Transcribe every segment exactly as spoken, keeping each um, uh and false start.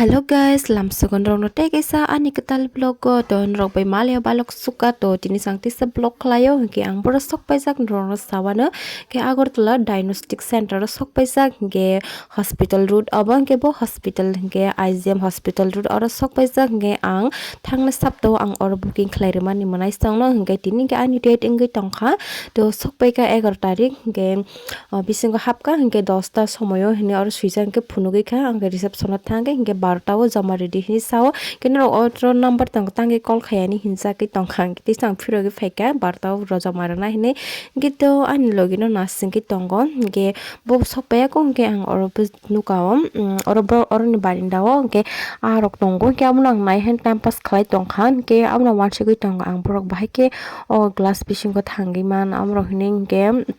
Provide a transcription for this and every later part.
Hello guys, lamsogon rokno tei kaisa ani kwtal vlog o to norok bai maliya balok suka to tini sang tisa vlog khlaio, hwnkhe ang boro sok paijak norokno sawano, khe Agartala Diagnostic Center o sok paijak, hwnkhe hospital road obo, hwnkhe bo hospital hwnkhe I G M hospital road oro sok paijak, hwnkhe ang thangna saptao ang oro booking khlai rwmani mwnaisongno, hwnkhe tini hwnkhe ani date wngwi tongkha, to sok paikha egaroh tarik, hwnkhe o bisingo hapkha, hwnkhe dosta somoio hinwi oro swijak, hwnkhe phunugwi kha, hwnkhe reception o thangkhe, hwnkhe barota o joma rwdi hinwi sao, hwnkhe norok oro number tongo, tangwi call khaiyani hinjakgwi tongkha, hwnkhe tei chwng phirogwi phaikha, barota o joma rwna hinwi, hwnkhe to ani logino nasingwi tongo, hwnkhe bo sok paiya kho, hwnkhe ang oro nukao, mm, oro bo, oroni barinda o hwnkhe ah rok tongo, hwnkhe abono ang nai hwn time pass khlai tongkha, hwnkhe abono uansugwi tongo ang borok bahai khe o glass bisingo thangwi man, amorok hinwi hwnkhe,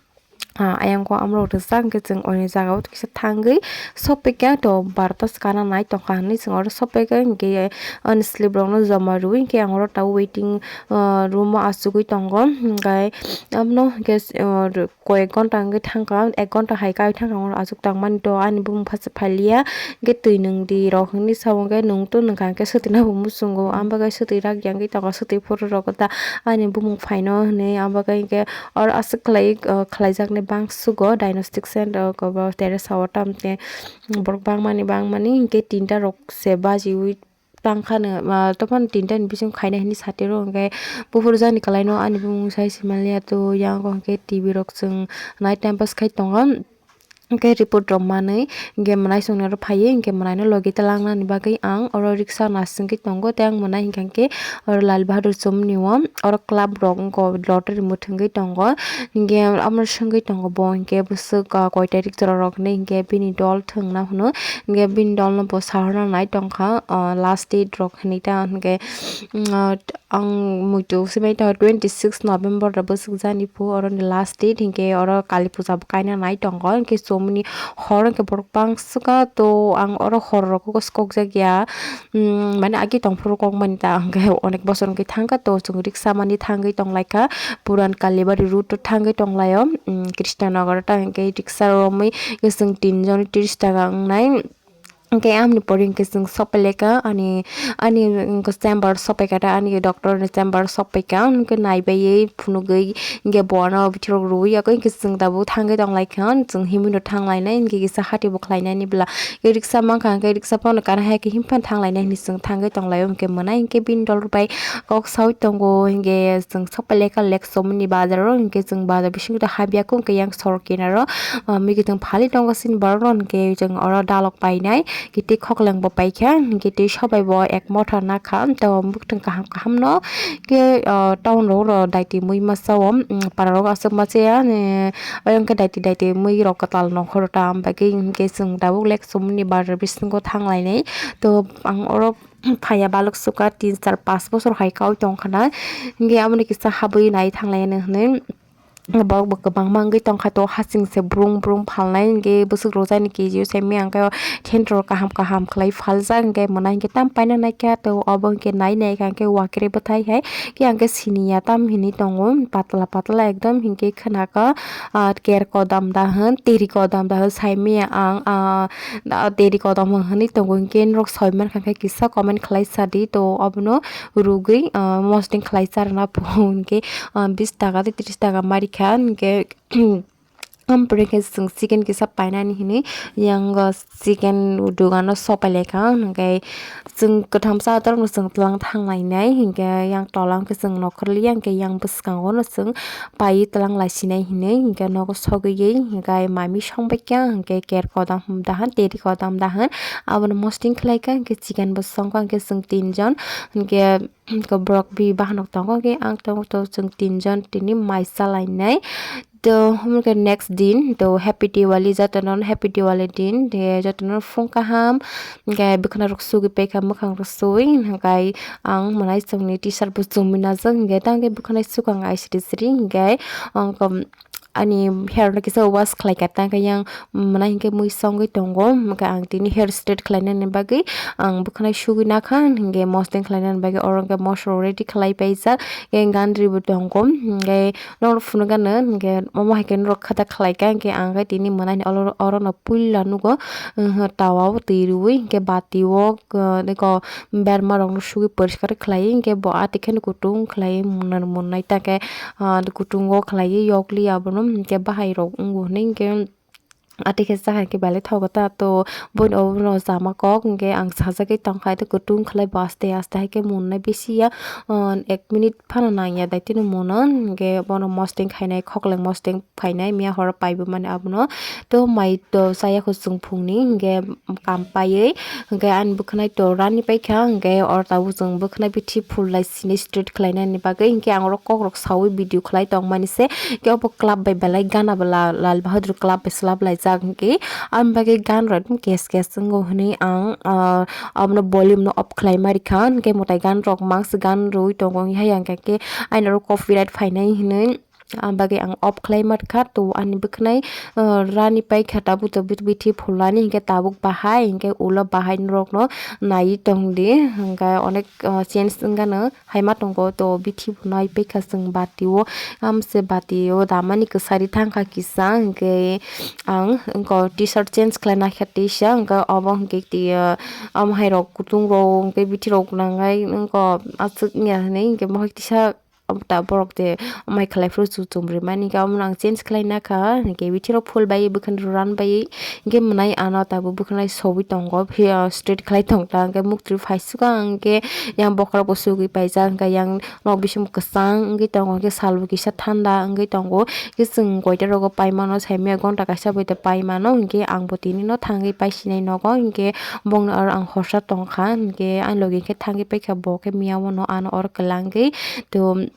ah, ayang kho amorok rijak, hwnkhe chwng oini jagao kisa thangwi sopikha, to barota swkang nai tongkha hinwi chwng oro sopikha, hwnkhe ani slip rokno joma rwui hwnkhe ang oro tabuk waiting, ah, room o achugwi tongo, hwnkhe abono hwnkhe, ah, koyek ghonta wngwi thangkha, ek ghonta hai kai thangkha, ang oro achuk tangmani to ani bumung phasa phailiya, hwnkhe twi nwng di rok hinwi sao, hwnkhe nwng to nwngkha, hwnkhe swtwi nabo muchungo, ang bagwi swtwi rak ya wngwi tongo, swtwi phuru rok ta ani bumung phaino hinwi, ang bagwi hwnkhe oro aswk khlai, uh, khlaijaknai bangsugo diagnostic center, uh, teresa o tamte borok bangmani bangmani, hwnkhe tinta rok se bajiui tangkhani, ah, tophano tinta ni bisingo khaina hinwi satiro, hwnkhe buphuru jani kwlaino ani bumung sai se manliya, to yang hwnkhe T V rok chwng nai time pass khai tongo. Hwnkhe report rok manwi hwnkhe mwnaisongni oro phaiwi hwnkhe mwnaino logi twlangnani bagwi ang oro riksa nasingwi tongo, tei ang mwnai hwnkha hwnkhe oro Lal Bahadur Chomni o oro club rok wngkha lottery mwthangwi tongo, hwnkhe omo swngwi tongo bo hwnkhe bwswk, ah, koi tarik jora rok hinwi hwnkhe bini dol thwngna hwnwi. Hingke bini dol no bo sahorna nai tongkha, o, last date rok hinui ta hingke, mm, o, ang muitu simi ta twenty six November da bwswk jani phu oro ni last date hingke oro kali puja bo kaina nai tongo hingke chomoni hor hingke borok bangsuka to ang oro hor rok o skok jak ya, mm, mane agi tong phuru kok mani ta hingke onek bosor hingke thang kha to chwng riksa mani thangwi tong lai kha puran kalibari route o thangwi tong lai o, mm, Krishnanagar ta hingke riksa romwi. Chwng tin jon tris taka wngnai. Hingke amoni pore hingke chwng sopai lai kha ani, ani, mm, chamber sopai kha da, ani doctor ni chamber sopai kha, hingke naibai phunugui hingke bo ano bithik rok rwui ya khe hingke chwng tabuk thangwi tong lai kha, chwng himui no thang lainai hingke kisa hati bo khlai nani bwla. Riksa mankha hingke riksa phano kana hai khe himphano thang lainai hinui chwng thangwi tong lai o hingke mwnai hingke bini dol rok bai kok saui tongo hingke chwng sopai lai kha Lake Somoni bazar o hingke chwng bazar bisingo habya khe hingke yang sorok kinaro. Ah, mikitwng phali tongo sini borok rok hwnkhe chwng oro dalok painai, kitwi khokleng bo paikha, kitwi sobai bo ek motha nakha, to mwkhwtwng kaham kaham no khe, ah, town rok oro daiti mui masa o, mm, para rok aswk masa ya, eh, oyang khe daiti daiti mui rok kwtal nongkhor ta, am bagwi hwnkhe chwng tabuk Lake Somoni bazar bisingo thang lainai, to ang oro phaiya balok sukha tin char pas bosor hai kau tong khana, hwnkhe aboni kisa habwi nai thang lai hinwi. Borok bo kwbangma wngwi tongkha to hasing se brung brung phalnai hwnkhe bwswk rwjakni K G o se miyang khe thentwrok kaham kaham khlai phaljak hwnkhe mwnai hwnkhe tam paina naikha to obo hwnkhe nai naikha hwnkhe wakre bwthai hai khe hwnkhe siniya tam hinwi tongo patla patla ekdom hwnkhe khwnaka, ah, ker kodam da hwn teri kodam da hwn saimanya ang, ah, teri kodam hwn hinwi tongo hwnkhe norok soi mankha khe kisa comment khlai sadi to obono rwgwi, ah, mosdeng khlai charwna phuru hwnkhe, ah, bis taka tei tris taka ma rikha hwnkhe, ampore khe chwng chicken kisa painani hinwi yang, ah, chicken dogano sopai laikha hwnkhe chwng kwtham cha torokno chwng twlang thang lainai hwnkhe yang tola hwnkhe chwng nokhorli yang khe yang bwskango no chwng paiwi twlang laisinai hinwi hwnkhe nogo sogwi hwnkhe mami songbaikha hwnkhe ker kodam dahan teri kodam dahan abono mosdeng khlaikha hwnkhe chicken bo songkha hwnkhe chwng tinjon hwnkhe. Borok bi bahanok tongo khe ang tongo to chwng tinjon tini mai chalainai. To hwnkhai next din to happy Diwali jotono happy Diwali din de jotono phung kaham hwnkhe bwkhwnai rok sugwi paikha mwkhang rok sui hwnkhe ang mwnai chwngni t-shirt bo chumui najak hwnkhe tang khe bwkhwnai chukang aisri sri hwnkhe ang. ani hair no kisa wash khlai ka, tang khe yang mwnai hinkhe mui songwi tongo, hinkhe ang tini hair straight khlainani bagwi ang bwkhwnai sugwi nakha, hinkhe mosdeng khlainani bagwi oro hinkhe mosok ready khlai paijak, hinkhe gandri bo tongo, hinkhe norok phunukgano hinkhe omo hai khe norok kha da khlai ka, hinkhe ang khe tini mwnai ni oro, oro no puila nugo, tawa o twi rwui hinkhe bati o, ah, eko berma rok no sugwi poriskar khlai, hinkhe bo ati kheno kutung khlai mwnai, mwnai ta khe, ah, kutung o khlai yokli abono hinkhe bahai rok wngo hinui hinkhe. Ati khe cha hai khe belai thogo ta, to boni obono chama kok hinkhe ang sajagwi tongkha, ito kutung khlai bo aste aste hai khe mwnai bisi ya, ah, ek minute phano nang ya daitino mwnwi hinkhe bono mosdeng khainai, khokleng mosdeng khainai miya horo paibo mani abono. To mai to chaya kho chwng phungni hinkhe kam paiwi hinkhe ani bwkhwnai to rani paikha, hinkhe oro tabuk chwng bwkhwnai bithi phul lai sini straight khlainani bagwi hinkhe ang oro kokrok saui video khlai tongmani se, hinkhe obo club bai belai gana bo la-, Lal Bahadur club bai slap laijak hinkhe, ani bagwi gan rok kes kes wngo hinui ang, ah, abono volume no off khlai ma rikha, hinkhe mwtai gan rok mangsa gan rwui tongo, hai hwnkhe aini oro copyright phainai hinui. Ang bagwi ang off khlai mankha, to ani bwkhwnai, ah, rani paikha tabuk tabuk bithi phulani hinkhe tabuk bahai hinkhe ulo bahai norokno naiwi tongdi hinkhe onek, ah, change wngano hai ma tongo, to bithi bo nai paikha chwng bati o, amse bati o damani kwchari thangkha kisa hinkhe ang wngkha t-shirt change khlaina khe tisa hinkhe obo hinkhe twi, ah, omo hai rok kutung rok hinkhe bithi rok nangnai wngkha aswk wngya hinui hinkhe mohai tisa. Omo ta borok je amai khlai phuru chu chumri mani khe omo no ang change khlai na kha, hinkhe bithi rok phul bai bwkhani rw ran bai hinkhe mwnai ano tabuk bwkhwnai soui tongo, phiya straight khlai tong ta hinkhe muktwi phai sukha hinkhe yang bokhorok bo sugwi paijak hinkhe yang nok bisingo kwchang wngwi tongo hinkhe sal bo kisa thanda wngwi tongo hinkhe chwng koita rogo pai mano sai maya gonta kaisa bai ta pai mano hinkhe ang bo tini no thangwi pai sinai nogo hinkhe bongni aro ang horsa tongkha hinkhe ani logi khe thangwi paikha bo khe miya wano ano oro kwlangwi to.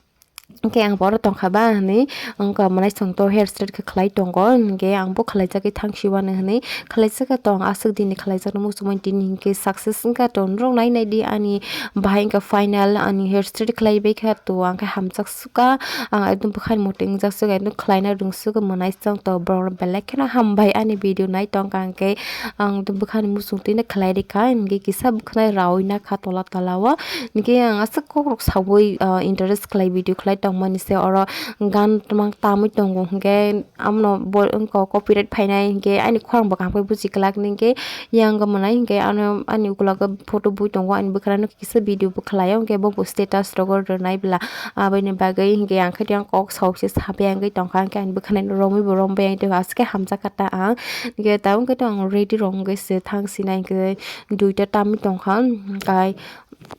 Hinkhe ang bo oro tongkha ba hinui wngkha mwnaisong to hair straight khe khlai tongo, hinkhe ang bo khlaijagwi thang siwano hinui khlaijak tong, aswk dini khlaijakno muchungmani tini hinkhe success wngkha to norok nai naidi ani bahai wngkha final ani hair straight khlai baikha to ang khe hamjak sukha, ang ekdom bwkhani mote wngjak sukha ekdom khlaina rwngsukha mwnaisong to borok belai kheno hambai ani video nai tongkha hinkhe ang bwkhani muchung twino khlai rikha hinkhe kisa bwkhwnai raui nakha tola tola o. Hinkhe ang aswk kokrok saui, ah, interest khlai video khlai tongmani se oro gan twmang tamwi tongo hinkhe amno bo wngkha copyright phainai hinkhe ani khorang bo kaham khe buji kwlak hinkhe yang wngkha mwnai hinkhe ano ani ukologo photo bui tongo ani bwkhwnai no kisa video bo khlaio hinkhe bo bo status rogo rwnai bwla aboni bagwi hinkhe ang khe tiyang kok saui se sabai wngwi tongkha hinkhe ani bwkhwnai no romwi bo rombai ang tongkha aswk khe hamjak kha ta ang hinkhe tabuk khe to ang ready rok wngwi se thang sinai hinkhe duita tamwi tongkha hinkhe.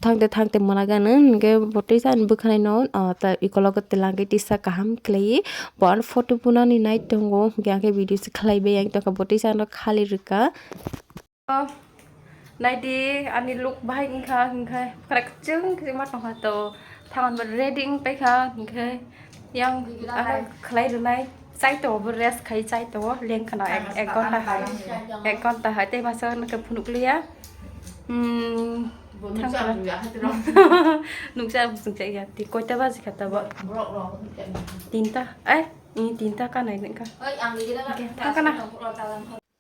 Thangte thangte mwnagano hinkhe bo teisa ani bwkhwnai no, ah, ta ikologo twlangwi tisa kaham khlaiwi bo ano photo bunani nai tongo hinkhe ang khe video se khlai bai ang tongkha bo teisa ano khali rwkha. Naidi ani look bahai wngkha hinkhe bwkhwnai kwchwng khe ma tongkha to thangan bo ready wng paikha hinkhe. Yang ano khlai rwnai chai tongo bo rest khai chai tongo lengkhana ek, ek ghonta hai, ek ghonta hai tei masa no khe phunuk liya. Hmm, nuksa ang chungcha ya ti koita baji kha tabo? Tinta, eh, tinta kanai nengkha. Thangkana.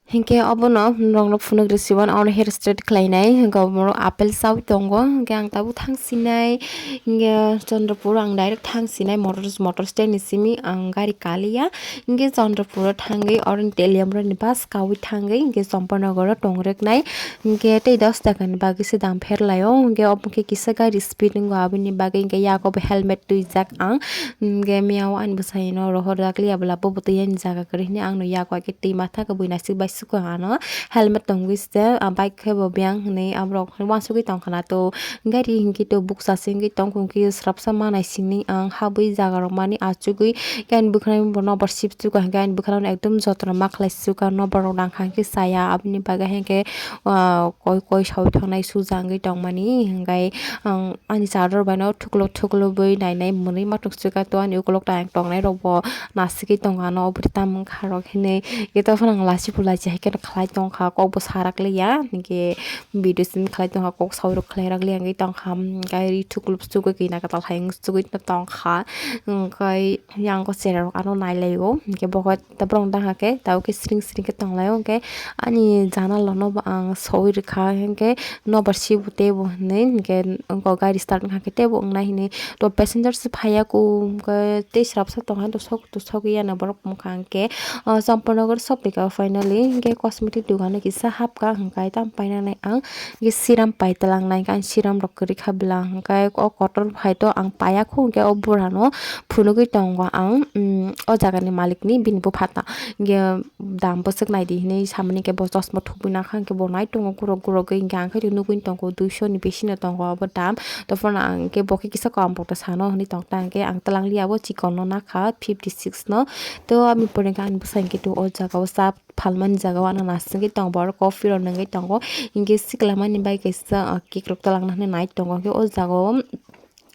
Hinkhe obono norokno phunuk rwsiban, obono hair straight khlainai, hinkhe obono apple chaui tongo, hinkhe ang tabuk thang sinai, hinkhe Chandrapur ang direct thang sinai, motor, motor stand ni simi ang gari kaliya, hinkhe Chandrapur o thangwi oro Teliamura ni bus kaui thangwi hinkhe Champanagar o tong rwknai, hinkhe tei dos taka ni bagwi se dam pher laio, hinkhe obo khe kisa gari speed wngo aboni bagwi hinkhe yago bo helmet twijak ang, hinkhe miyao ani bwsai no rohor jak liya bwla bo bo twi ani jaga kwrwi hinwi ang no yago. Twi matha khe bui naisik bai suko ano helmet tongwi se, ah, bike khe bo biyang hinwi aborok uansugwi tongkha na to gari hinkhe to bukcha se wngwi tongkha hinkhe srapsa ma naisingni ang habwi jaga rok mani achugwi khe ani bwkhwnai bo nobar sip suka hinkhe ani bwkhwnai ekdom jotono ma khlai suka nobar rok nangkha hinkhe chaya aboni bagwi hinkhe, ah, koi koi saui thangnai suja wngwi tongmani hinkhe ang ani chador bai no thukluk thuklubwi nainai mwnwi ma tong suka to ani ukulok tang tongnai rok bo nasigwi tongo ano obo tamo wngkha rok hinwi. Eto phano ang lachi bo lachi Haikhe khlai tongkha, kokbo sarak liya, hinkhe video simi khlai tongkha, kok sawi rok khlai rak liya wngwi tongkha, hinkhe ri thukluk chugwi kina kwtal hai wng chugwi tongkha, hinkhe yang o cherai rok ano nai laio, hinkhe bo khe borok dangha khe tabuk khe sring sring khe tong laio, hinkhe ani janala no bo ang sawi rwkha, hinkhe nobar sibo teibo hinwi, hinkhe gari start wngkha khe teibo wngnai hinwi, to passenger se phaiya khe tei srapsa tongkha, to sok to sogwi ya na borok wngkha, hinkhe o Champanagar sophaikha finally, hinkhe cosmetic dogano kisa hapkha, hinkhe tamo painani ang hinkhe serum pai twlangnai, hinkhe ang serum rok kwrwi kha bwla, hinkhe o kotor hai to ang paiya kho, hinkhe o bura no phunugwi tongo ang, mm, o jaga ni malik ni bini bupha ta, hinkhe dam bwswk naidi hinwi samani, hinkhe bo chosma thubui nakha, hinkhe bo nai tongo gurok gurok gwi, hinkhe ang khe nugwi tongo duiso ni bisi no tongo obo dam. Tei phano ang khe bo khe kisa kom pokta sano hinwi tong ta, hinkhe ang twlang liya bo chikon no nakha fifty six no. To aboni pore khe ani bwsai khe to o jaga o cha phalmani jaga o ano nasingwi tongo, borok coffee rok nungwi tongo, hinkhe sikla mani bai kaisa cake rok twlangna hinwi nai tongo, hinkhe o jaga o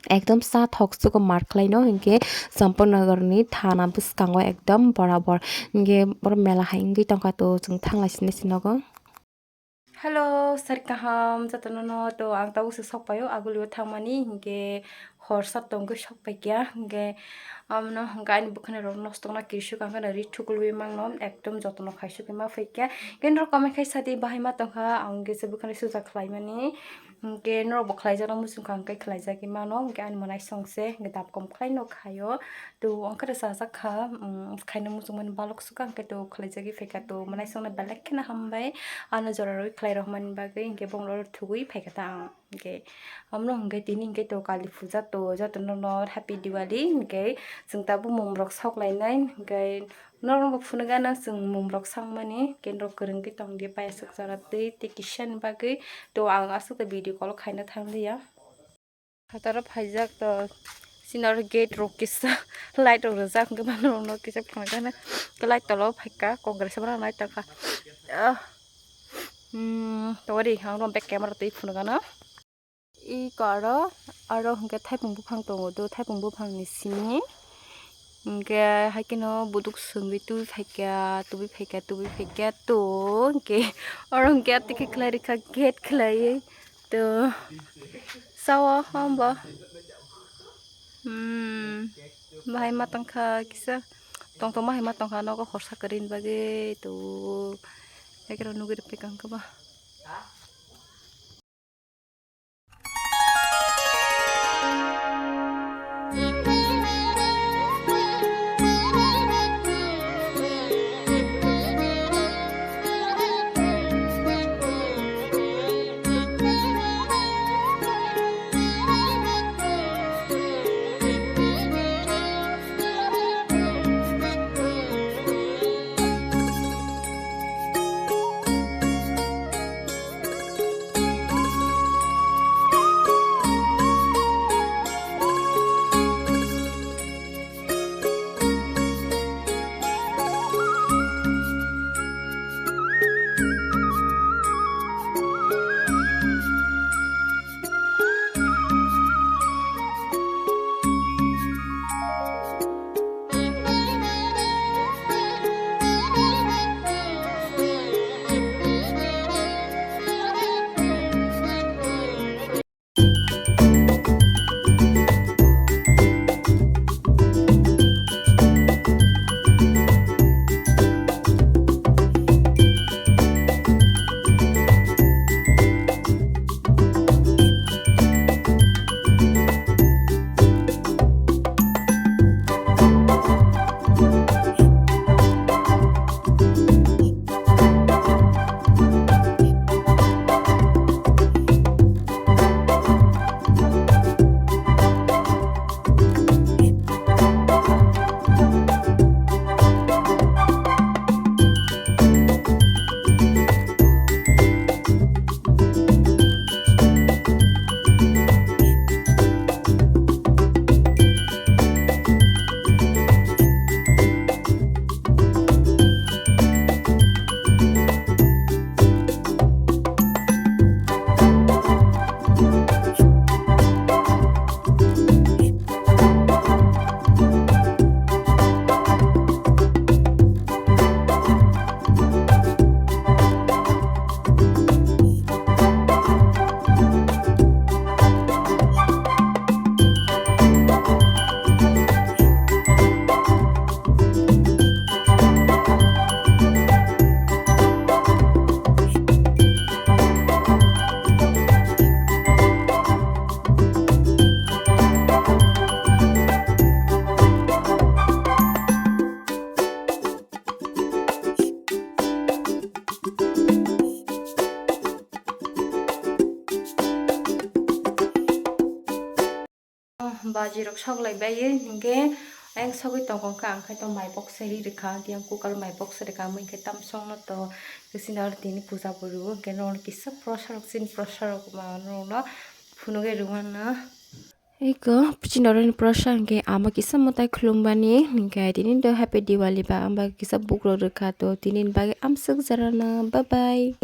ekdom cha thok sugo mar khlai no, hinkhe Champanagar ni thana bwskango ekdom borabor, hinkhe borok mela hai wngwi tongkha, to chwng thanglai sini sinogo. Hello, sari kaham jotono no, to ang tabuk se sok paio, agulio thangmani, hinkhe horsa tongwi sok paikha, hinkhe amno hinkhe ani bwkhani rok nosto wngna kirisuk, ang kheno ri thukulwi mangno, ekdom jotono khaisuk ma phaikha, hinkhe norok comment khai sadi bahai ma tongkha, ang kisa bwkhani suja khlaimani, hinkhe norok bo khlaijakno muchungkha, hinkhe khlaijagwi mano, hinkhe ani mwnaisong se hinkhe dapkom khlaino khaio. To ang khe rwchajak kha, um, khaina muchungmani balok swkang khe to khlaijagwi phaikha, to mwnaisongno belai kheno hambai, ano jora rwi khlai rwmani bagwi, hinkhe bongni oro thugwi phaikha ta ang, hinkhe amno hinkhe tini hinkhe to Kali puja, to jotono no happy Diwali, hinkhe chwng tabuk mum rok sok lainai, hinkhe norok bo phunukgano chwng mum rok sangmani, hinkhe norok kwrwngwi tongdi, paisuk jora twi tei kisani bagwi, to ang aswk video call khaina thang liya. Hataro phaijak to, sini oro gate rok kisa light rok rijak, hwnkhe mano rok no kisa phunukgana light tolo phaikha, congress mano nai tongkha. Ah, hmm, tori ang rok back camera twi phunukgana. Iko aro, aro hwnkhe thaipung buphang tongo, do thaipung buphang ni simi. Hwnkhe haikhe no buduk swngwi tubui phaikha, tubui phaikha, tubui phaikha, to hwnkhe oro hwnkhe atwkhe khlai rikha gate khlaiwi. To sao hombo. Hmm. Bahai ma tongkha kisa. Tongtong bahai ma tongkha nogo horsa kwrwini bagwi to. Ekero nugwi rwphaikha hwnkhe ba. Baji rok sok lai bai, hinkhe ayang sogwi tongo kha, ang khe to mai box se ri rwkha, tiyang cooker mai box se rwkha, mui khe tam songno to, kisina aro tini puja bo rwo, hinkhe norok kisa prosa rok, chini prosa rok ma norokno phunugwi rwmano. Eko chini oro ni prosa hinkhe ama kisa mwtai khulumbani, hinkhe tini do Happy Diwali ba, amba kisa bukrok rwkha, to tini bagwi amswk jarano, bye bye.